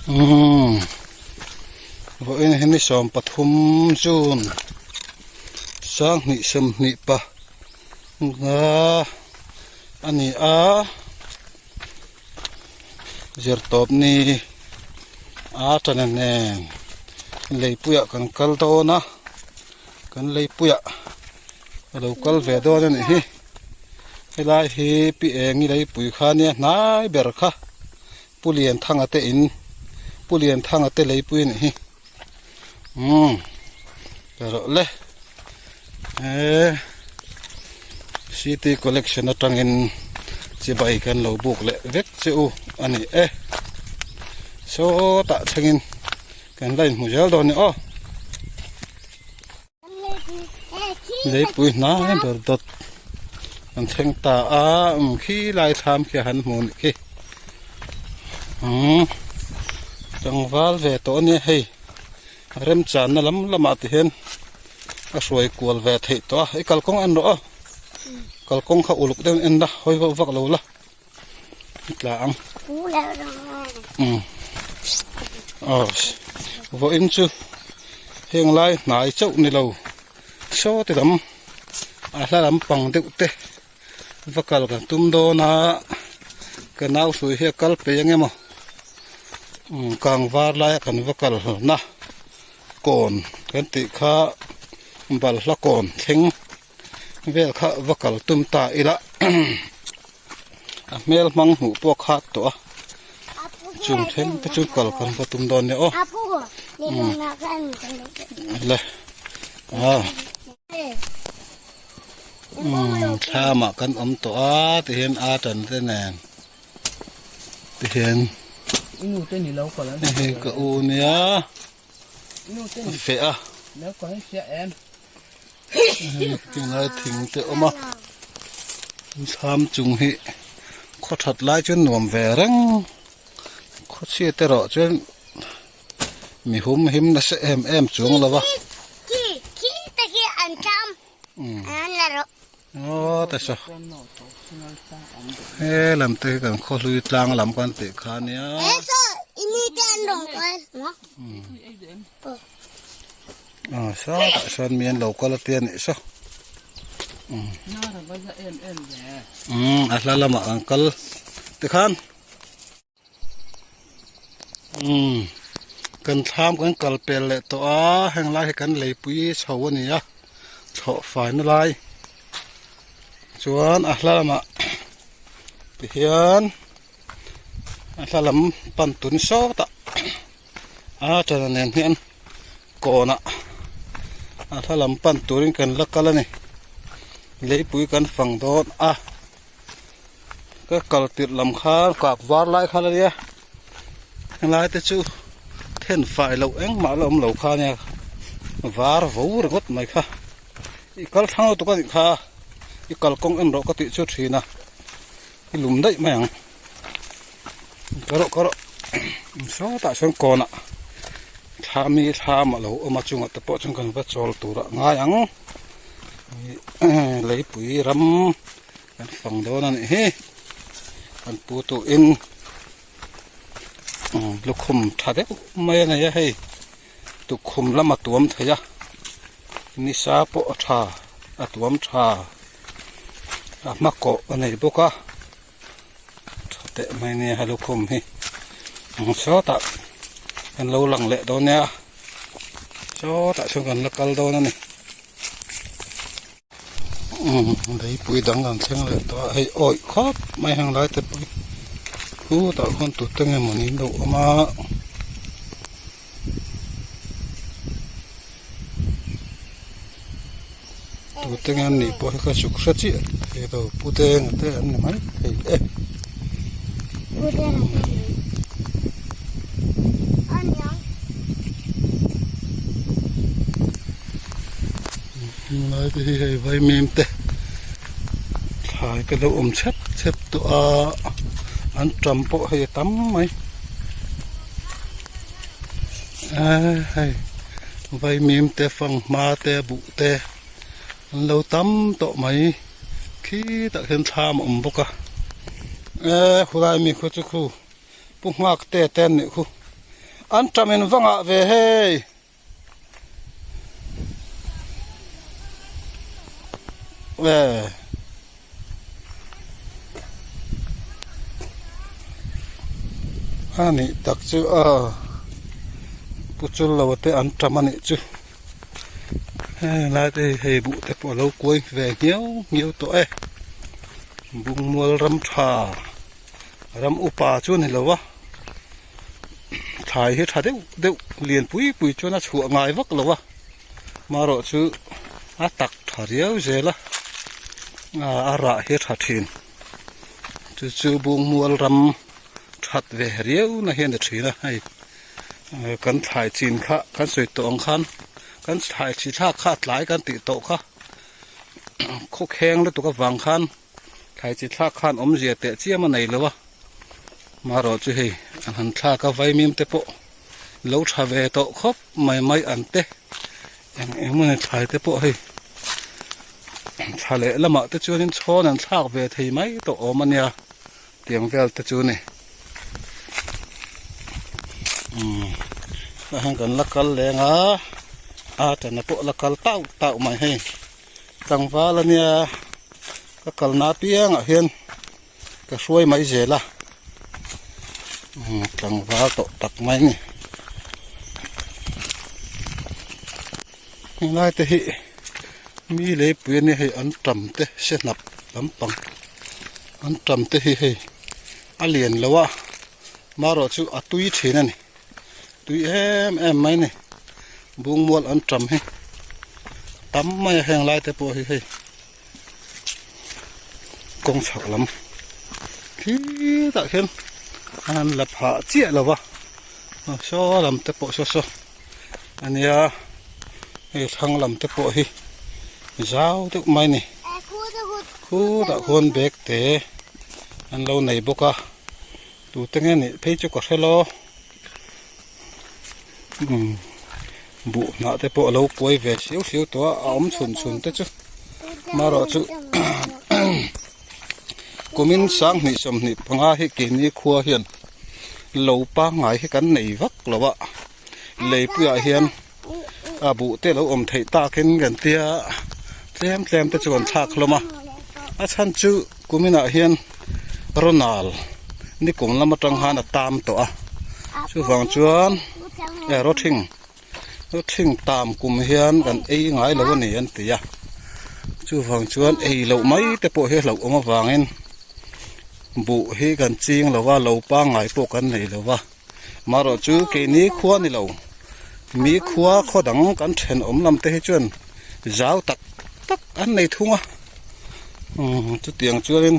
Umm vawiin hi ni 13 June 2025 pa a ni a zirtawp ni a tana nen leipuiah kan kal dawn a kan leipuiah a lo kal ve dawn a nih hi helai hi pi eng i leipui kha nia hnai ber kha. Pu Lianthanga te in Pu Lianthanga te leipui a nih hi umm ka rawh le eee city collection atangin chibai kan lo buk leh vek che u a ni e sawtah thlengin kan la inhmu zel dawn a ni aw. Leipui hnai ber dawt an thleng ta a um khi lai thlam khi a han hmu anih khi umm tlangval ve tawh ania hei remchanna lam lamah ti hian a hruai kual ve theih tawh a i kalkawng en rawh aw kalkawng kha uluk deuh in en la hawi vak vak lo la. tla ang umm aw vawiin chu heng lai hnai chauh ni lo saw ti lam a hla lampang deuh te va kal kan tum dawn a ka nau hrui hi a kal peih ang emaw umm kang var laia kan va kal na kawn kan tih kha balhla kawn thleng. Vel kha va kal tum ta ila a hmel hmang hmuh pawh a khat tawh a chung thleng te chu kal kan va tum dawn nia aw le a umm thlam ah kan awm tawh a ti hian a tan te nen ti hian hei ka u nia a feh a. Tinglai thing te awm a thlam chung hi khaw that lai chuan nuam ve reng khaw chhiat erawh chuan mi hum him nasa em em chuang lo va aw ta saw he lam te hi kan khaw hlui tlang lam kan tih kha ania. Ah sawtah sawn mi an lo kal a tia nih saw umm a hla lamah an kal tikhan umm kan thlam kan kal pel leh tawh a heng lai hi kan leipui chho a ni a thlawh faina lai chuan a hla lamah tihian a hla lam pan tun sawtah. A tana nen hian kawnah a hla lam pan turin kan la kal a ni leipui kan fang dawn a ka kal tirh lam kha kak var lai kha la nia helai te chu then fai loh engmah la awm lo kha nia var vo ringawt mai kha i kal thlang lutuk a nih kha i kalkawng en rawh ka tih chu thin a i lum daih mai ang. Ka rawh ka rawh sawtah sawn kawnah thla mi thla mah lo awm a chungah te pawh chuan kan va chawl tur ah ngai ang leipui ram kan fang dawn a nih hi kan pu tu in lukhum tha deuh mai a nei a hei tukkhum lam a tuam thei a nisa pawh a tha a tuam tha a hma kawh a nei bawk a. Tha teh mai nia he lukhum hi ang sawtah kan lo lang leh dawn nia sawtah chuan kan la kal dawn a ni umm leipui dang kan thleng leh tawh a hei awih khawp mai heng lai te pawh hi khutah khuan tute nge mawni an lo awm a. Tute nge an nih pawh hi ka zuk hre chiah thei lo pu denga te an ni mai thei e. Lai te hi hei vaimim te thlai te lo awm chep chep tawh a an tam pawh hei a tam mai. Hei vaimim te fanghma te buh te an lo tam tawh mai khitah khian thlam a awm bawk a eee khulai mi khu chu khu pu nghak te te an nih khu. An ṭam in va ngah ve hei. E. A nih tak chu a pu chul lo te an ṭam a nih chu. Heng lai te hi hei buh te pawh a lo kuai ve nghiau nghiau tawh e. Bungmual ram tha ram upa chu a ni lo a. Thlai hi tha deuh deuh lian pui pui chuan a chhuah ngai vak lo a marawh chu a tak tha riau zel a a rah hi a tha thin chu chu bungmual ram that ve riau na hian a ni thin a hei kan thlai chin kha kan sawi tawh ang khan kan thlai chi thlak kha a tlai kan tih tawh kha khawkheng lutuk avang khan. Thlai chi thlak khan awmzia teh chiam a nei lo a, marawh chu hei an han thlak a vaimim te pawh lo tha ve tawh khawp mai mai an te eng eng mawni thlai te pawh hei thla leh lamah te chuanin chhawn an thlak ve thei mai tawh awm a nia tiang vel te chu ni umm tah hian kan la kal leng a a tana pawh la kal tauh tauh mai hei. Tlangval a nia ka kalna apiangah hian ka hruai mai zel a tlangval tawh tak mai a ni helai te hi mi leipui a nia hei an tam te se hnap lampang an tam te hi hei a lian lo a marawh chu a tui thin a ni. Tui em em mai ni bungmual an tam hi tam mai a heng lai te pawh hi hei kawng chhak lam khitah khian an la phah chiah lo va saw lam te pawh saw saw a nia hei thlang lam te pawh hi zau deuh mai ni khutah khuan bag te an lo nei bawk a. Tute nge nih phei chu ka hre lo umm buh hnah te pawh a lo kuai ve siau siau tawh a a awm chhun chhun te chu marawh chu kumin sanghnih sawmhnih panga hi keini khua hian lo pangngai hi kan nei vak lo a leipuiah hian a buh te lo awm theih takin kan tia tlem tlem te chu kan thlak hlawm a a chhan chu kuminah hian Ronald nikum lam atang khan a tam tawh a chuvang chuan e rawthing rawthing tam kum hian kan ei ngai lo a ni an ti a chuvang chuan ei loh mai te pawh hi hlauh awm avangin buh hi kan ching lo va lo pangngai pawh kan nei lo va. Marawh chu keini khua ni lo, mi khua khaw dang kan thenawm lam te hi chuan zau tak tak an nei thung a, umm chutiang chuanin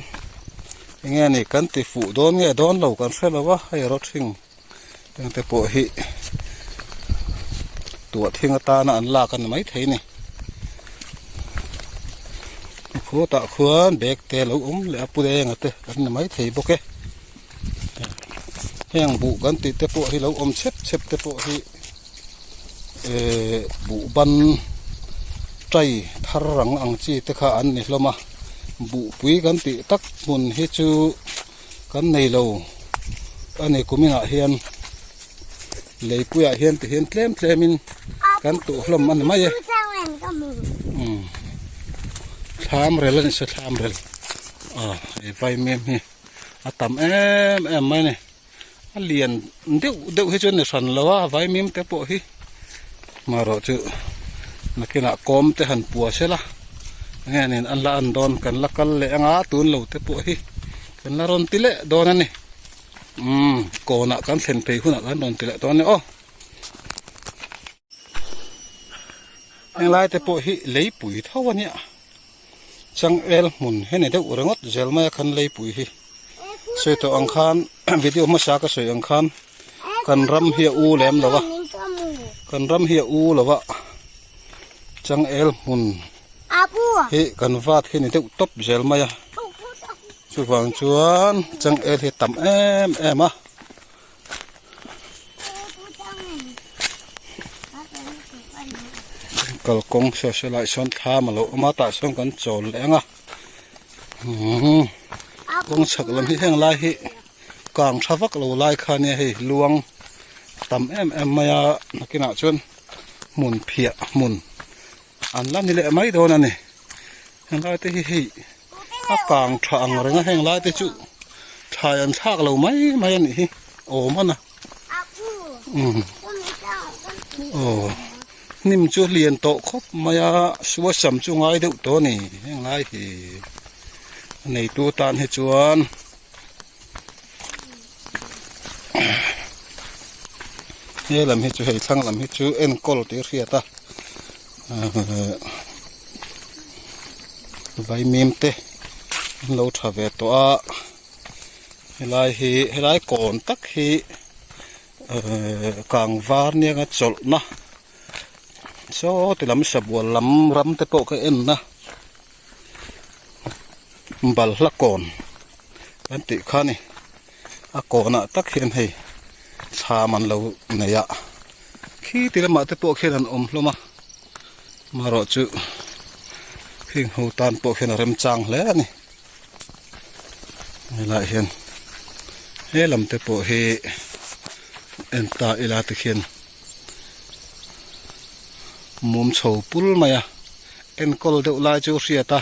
eng nge ni kan ti fuh dawn nge dawn lo kan hre lo va, hei rawthing eng te pawh hi tuah thing atana an lak a ni maithei a ni. Khutah khuan bag te a lo awm leh a pu denga te an ni maithei bawk e. Heng buh kan tih te pawh hi lo awm chep chep te pawh hi ehh buh ban tai thar rang ang chi te kha an ni hlawm a buhpui kan tih tak hmun hi chu kan nei lo a ni kuminah hian leipuiah hian ti hian tlem tlem in kan tuh hlawm a ni mai e umm thlam rel a ni se thlam rel ah hei vaimim hi. A tam em em mai a ni a lian deuh deuh hi chu a ni hran lo a vaimim te pawh hi marawh chu nakinah kawm te han pua sela enge nen an la an dawn kan la kal leh anga tun lo te pawh hi kan la rawn ti leh dawn a ni umm kawnah kan thlen phei hunah kan rawn ti leh dawn a ni aw. Henglai te pawh hi leipui tho a nia changel hmun hi ni deuh ringawt zel mai a khan leipui hi sawi tawh ang khan video hmasa ka sawi ang khan kan ram hi a u lem lo a kan ram hi a u lo a changel hmun hi kan vat hi ni deuh tawp zel mai a chuvang chuan changel hi a tam em em a. Kalkawng saw saw lai sawn thlam a lo awm a tah sawn kan chawl leh ang a umm kawng chhak lam hi heng lai hi kang tha vak lo lai kha ania hei luang. tam em em mai a nakinah chuan hmun phiah hmun an la ni leh mai dawn a ni henglai te hi hei a kang tha ang reng a heng lai te chu thlai an thlak lo mai mai a nih hi awm a na umm aw hnim chu lian tawh khawp mai a suasam chu ngai deuh tawh a ni heng lai hi a neitu tan hi chuan. He lam hi chu hei thlang lam hi chu enkawl tih a hriat a ahh vaimim te an lo tha ve tawh a helai hi helai kawn tak hi ahh kang var nia chawlhna saw ti lam sabual lam ram te pawh ka en a. Balhla kawn kan tih kha a ni a kawnah tak hian hei thlam an lo nei a khi ti lamah te pawh khian an awm hlawm a amaherawh chu heng ho tan pawh hian a remchang hle a ni helaiah hian he lam te pawh hi en ta ila tikhian. Mum chho pul mai a, enkawl deuh lai chu hriat a,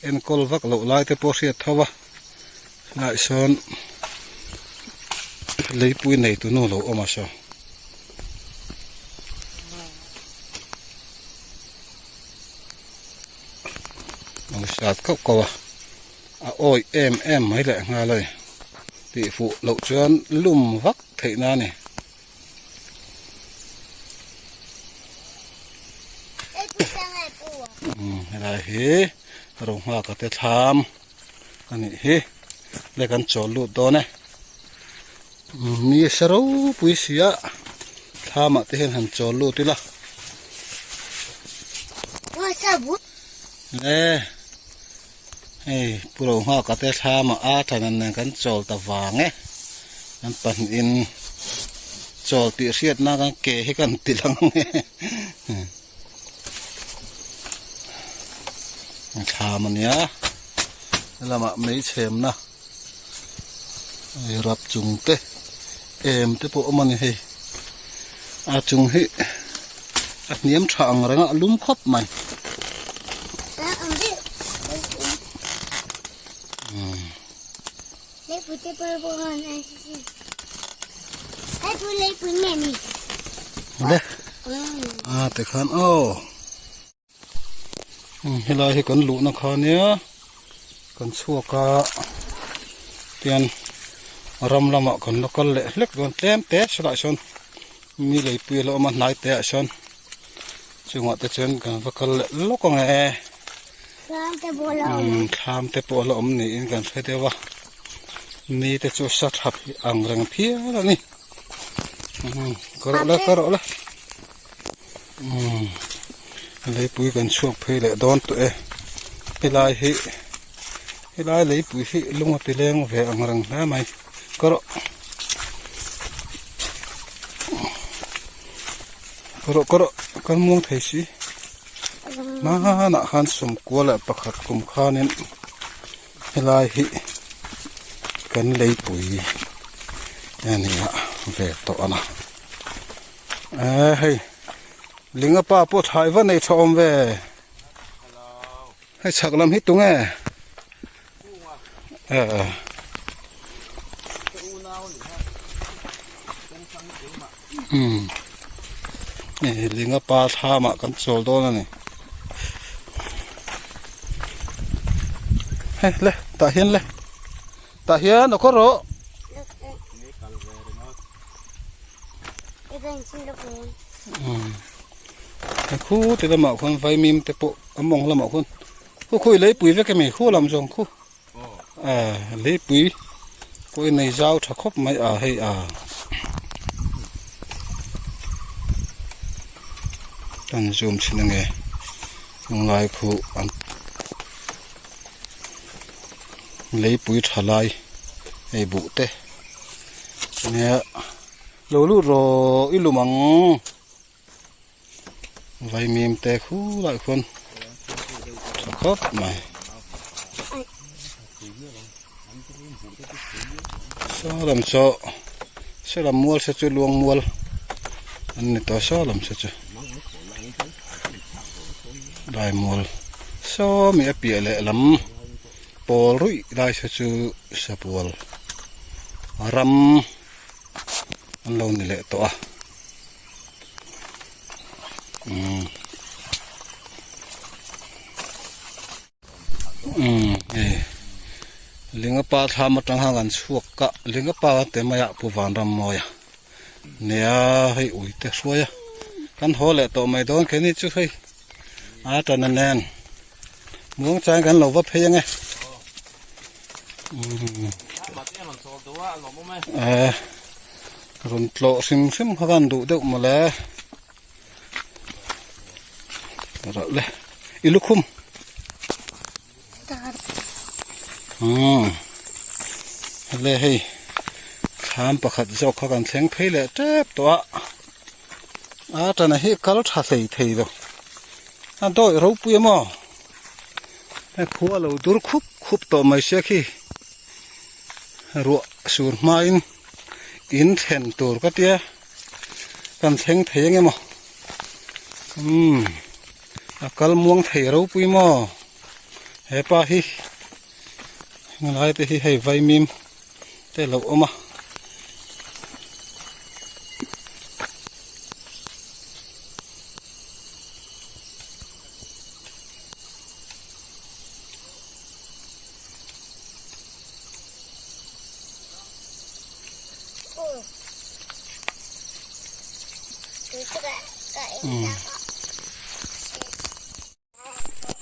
enkawl vak loh lai te pawh hriat tho a, helaiah sawn leipui nei tu nu lo awm a saw. Lo sat kauh kauh a, a awih em em mai leh nghal a ni, tih fuh loh chuan lum vak theih na a ni. Helai hi Rohmaka te thlam a nih hi le kan chawl lut dawn e ni a sa ropui si a thlam ah te hian han chawl lut ila le hei Pu Rohmaka te thlam ah a than an nen kan chawl ta vang e an pahnih in chawl tih hriat nan kan ke hi kan ti lang ang e. Thlam a nia helamah mei chhemna hei rap chung te em te pawh a awm a ni hei a chung hi a hniam tha ang reng a a lum khawp mai. Le a tikhan aw helai hi kan luhna kha nia kan chhuak a tian ram lamah kan la kal leh hlek dawn tlem te salah sawn mi leipui a la awm a hnai te ah sawn chungah te chuan kan va kal leh lawk ang e thlam te pawh a la awm niin kan hre deuh a ni te chu sa tha ang reng phian a ni ka rawh le ka rawh le leipui kan chhuak phei leh dawn tawh e helai hi helai leipui hi lung a ti leng ve ang reng hle mai ka rawh ka rawh ka rawh kan muang thei si hmanah khan sawmkua leh pakhat kum khanin helai hi kan leipui a ni a ve tawh a na eh hei linga pa pawh thlai va nei tha awm ve hei chhak lam hi tunge eh umm linga pa thlamah kan chawl dawn a ni. Hei le tah hian le tah hian a kawr rawh. Khu ti lamah khuan vaimim te pawh a mawng lamah khuan khu khu i leipui vek emi khu lam zawng khu ah leipui pawh i nei zau tha khawp mai a hei a kan zoom chhin ange tunlai khu an leipui tha lai hei buh te nia lo lut rawh i lum ang vaimim te khu lai khuan tha khawp mai saw lam saw saw lam mual se chu luang mual. An ni tawh saw lam se chu. Laimual saw mi a piah leh lam pawl ruih lai se chu sabual ram an lo ni leh tawh a. Umm. Umm hei Lingapa thlam atang khan kan chhuak a Lingapa te maiah Pu Vanrammawia nia hei ui te hruai a kan haw leh tawh mai dawn khe ni chu hei a tana nen muang chang kan lo va phei ange umm eh rawn tlawh hrim hrim kha kan duh deuh mawle. Ralh le i lukhum umm le hei thlam pakhat zawk kha kan thleng phei leh tep tawh a a tana hi kal tha hlei thei lo a dawih ropui a maw hei khua lo dur khup khup tawh mai sia khi ruah sur hmain in thlen tur ka tia. Kan thleng thei ang emaw umm a kal muang thei ropui maw hepa hi helai te hi hei vaimim te a lo awm a.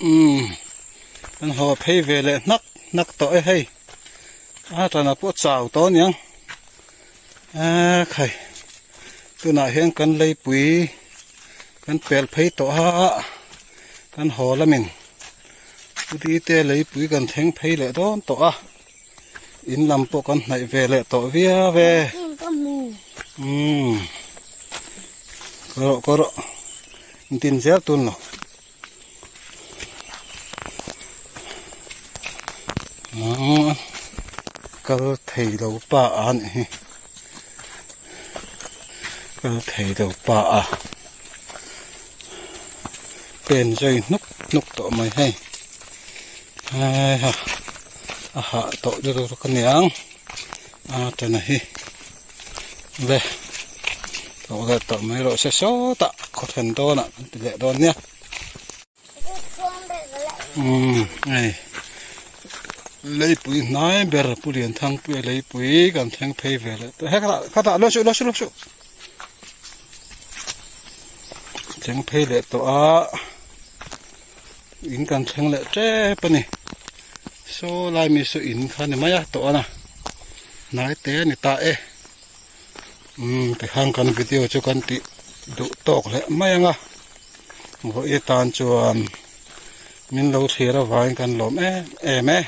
Umm an haw phei ve leh hnak hnak tawh e hei a tana pawh chau tawh aniang eee khai tunah hian kan leipui kan pel phei tawh a kan haw lamin Udi te leipui kan thleng phei leh dawn tawh a. In lam pawh kan hnaih ve leh tawh viau ve. Umm. Ka rawh ka rawh. In tin zel tun lo. Umm. Kal thei lo pa a nih hi. Kal thei lo pa a. Pen zui hnuk hnuk tawh mai hei. Heiha a hah tawh deuh deuh ka niang a tana hi le tawh leh tawh mai rawh se sawtah khaw then dawnah kan ti leh dawn nia umm hei leipui hnai ber Pu Lianthangpuia leipui kan thleng phei ve leh tawh hekah khatah lo suh lo suh lo suh thleng phei leh tawh a. In kan thleng leh tep a ni saw lai mi saw in kha ni mai a tawh a na hnai te a ni ta e umm tikhan kan video chu kan tih duh tawk leh mai ang a vawi tan chuan min lo thlir avangin kan lawm em em e.